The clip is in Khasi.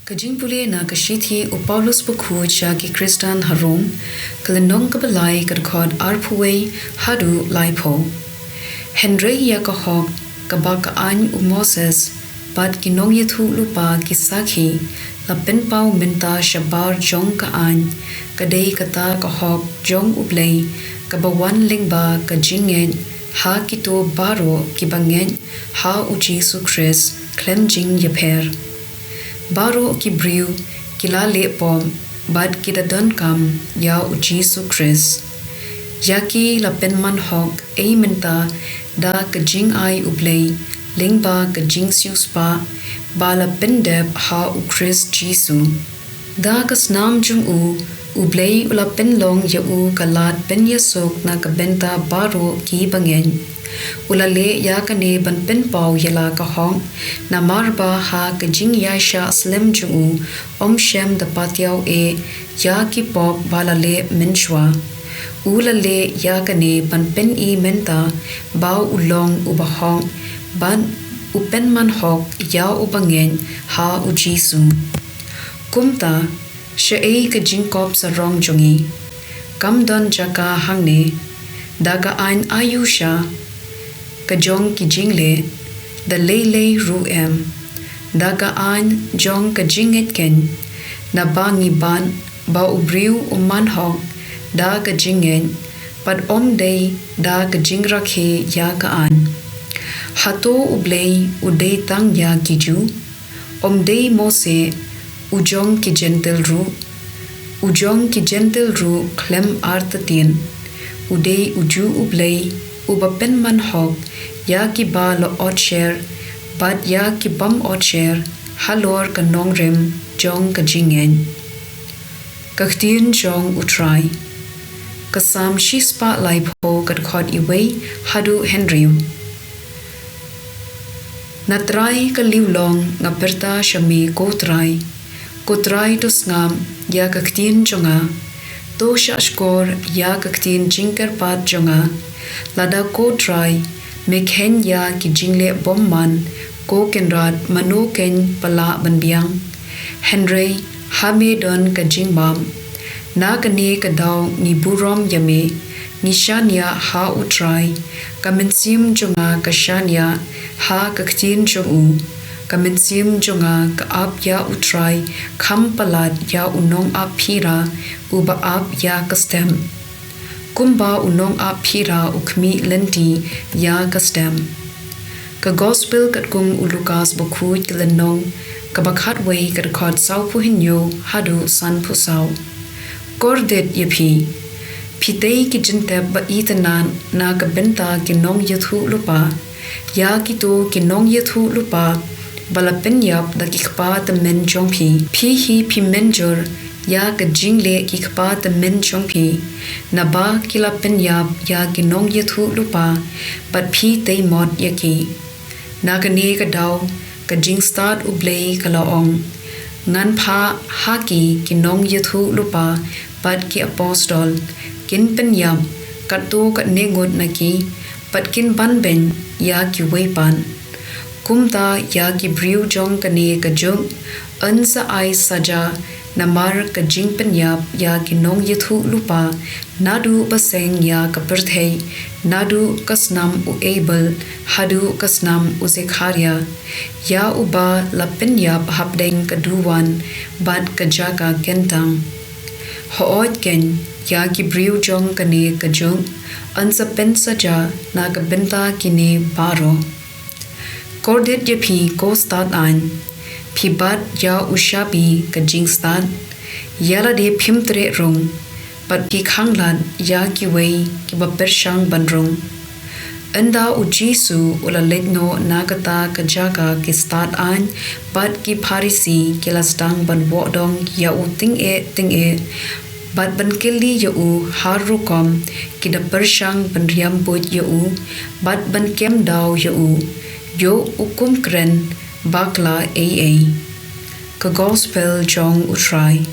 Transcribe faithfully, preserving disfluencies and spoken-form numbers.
Ka jingpule na ka shithi u Paulus bakhuid sha ki Khristan ha Rom, ka lynnong kaba lai, ka dkhot arphew wei haduh laiphew. Hynrei ïa ka hok kaba ka aiñ u Moses bad ki nongïathuhlypa ki sakhi la pynpaw mynta shabar jong ka aiñ, ka dei kata ka hok jong U Blei kaba wan lyngba ka jingngeit ha kito baroh kiba ngeit ha U Jisu Khrist khlem jingïapher. Baroh ki briew ki la leh pop bad ki da donkam ïa U Jisu Khrist. Ïa ki la pynman hok ei mynta da ka jingai U Blei lyngba ka jingsiewspah ba la pyndep ha U Khrist Jisu. Da ka snam jong u, U Blei u la pynlong ïa u ka lad pynïasuk na ka bynta baroh kiba ngeit. U la leh ïa kane ban pynpaw ïa la ka hok, namar ba ha ka jingïaishah slem jong u, um shym da patiaw eh ïa ki pop ba la leh mynshuwa. U la leh ïa kane ban pyni mynta ba u long uba hok, bad u pynman hok ïa uba ngeit ha U Jisu. Kumta, shaei ka jingkop sarong jong ngi? Kam don jaka hangne. Da ka aiñ aiu sha? Ka jong ki jingleh? Da lei lei ruh em. Da ka aiñ jong ka jingngeit keiñ. Naba ngi bat ba u briew u man hok da ka jingngeit, bad ym dei da ka jingrakhe ïa ka aiñ. Hato U Blei u dei tang ïa ki Jiw? Ym dei mo seh, u jong ki Jentil ruh? U jong ki Jentil ruh khlem artatien. U dei uju U Blei uba pynman hok ïa kiba la ot sher bad ïa ki bym ot sher halor ka nongrim jong ka jingngeit. Ka ktien jong U Trai. Ka Salm shispah laiphew, ka dkhot iwei haduh hynriew. Na Trai ka liewlong nga pyrta sha me, ko Trai. Ko Trai, to sngap ïa ka ktien jong nga. To shahshkor ïa ka ktien jingkyrpad jong nga. Lada, ko Trai, me kheiñ ïa ki jingleh bymman, ko Kynrad, mano keiñ ba lah ban biang? Hynrei ha me don ka jingmap. Na kane ka daw ngi burom ïa me, ngi shaniah ha U Trai. Ka mynsiem jong nga ka shaniah ha ka ktien jong u. Ka mynsiem jong nga ka ap ïa U Trai, kham palat ïa u nongap phira uba ap ïa ka step. Kumba u nongap phira u khmih lynti ïa ka step. Ka Gospel katkum u Lukas bakhuid, ka lynnong kaba khatwei, ka dkhot sawphew hynñiew haduh sanphew saw. Kordit ïa phi, phi tei ki jingtep ba itynnad na ka bynta ki nongïathuhlypa, ïa kito ki nongïathuhlypa ba la pynïap da ki kpa tymmen jong phi. Phi hi phi mynjur ïa ka jingleh ki kpa tymmen jong phi, naba ki la pynïap ïa ki nongïathuhlypa, bad phi tei mot ïa ki. Na kane ka daw ka jingstad U Blei ka la ong, ngan phah ha ki ki nongïathuhlypa bad ki apostol, kin pynïap katto katne ngut na ki, bad kin banbeiñ ïa kiwei pat. Kumta ïa ki briew jong kane ka juk yn sa ai saja namar ka jingpynïap ïa ki nongïathuhlypa naduh ba seng ïa ka pyrthei, naduh ka snam u Abel haduh ka snam u Zekharia, ïa uba la pynïap hapdeng ka duwan bad ka jaka kyntang. Hooid keiñ, ïa ki briew jong kane ka juk yn sa pynsaja na ka bynta kine baroh. Kordit ïa phi, ko stad aiñ, phi bat ïa u shabi ka jingstad. Ïa lade phim treh rung, bad phi khanglad ïa kiwei kiba pyrshang ban rung. Ynda U Jisu u la leit noh na kata ka jaka, ki stad aiñ bad ki Pharisi ki la sdang ban wad dong ïa u tyngeh tyngeh, bad ban kylli ïa u har rukom ki da pyrshang ban riam buit ïa u, bad ban kem daw ïa u, ïoh u kum kren bakla ei ei. Ka Gospel jong U Trai.